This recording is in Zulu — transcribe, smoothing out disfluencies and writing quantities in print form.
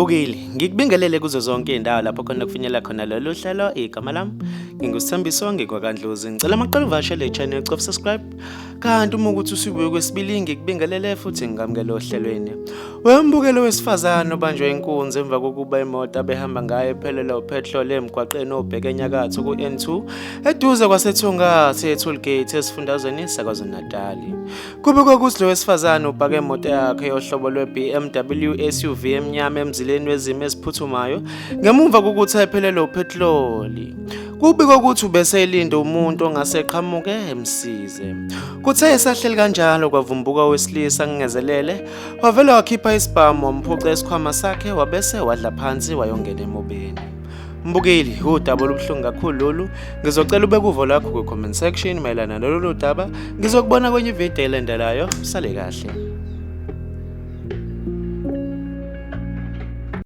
Mbukeli, ngikubingelele kuzo zonke izindawo lapho khona kufinyelela khona lolu hlelo. Igama lami nginguSithembiso ngikwaKandlozi. Ngicela amaqala uvakashele le channel, cofa subscribe. Kanti uma ukuthi usubuye kwesibili ngikubingelele futhi ngikamukele ohlelweni. Wembukelo wesifazane obanjwe inkunzi emva kokuba imoto abehamba ngayo iphelelwa uphethroli emgwaqeni obheke enyakatho ku-N2 eduze kwaseThongathi eTollgate esifundazweni saKwaZulu-Natali. Kubikwa ukuthi lo wesifazane upake imoto yakhe yohlobo lwe-BMW SUV emnyama emzileni wezimo eziphuthumayo ngemumva kokuthi ayiphelelwe uphethroli. Kubikwa ukuthi ubeselinde umuntu ongase eqhamuke emsize. Kuthe esahleli kanjalo kwavumbuka owesilisa kungezelele wavele wakhipha isibhamu wamphuca isikhwama sakhe wabese wadla phansi wayongena emobeni. Mbukeli, udaba olubuhlungu kakhulu lolu. Ngizocela ubeke uvo lwakho kwi-comment section mayelana nalolu daba. Ngizokubona kwenye ividiyo elandelayo. Sale kahle.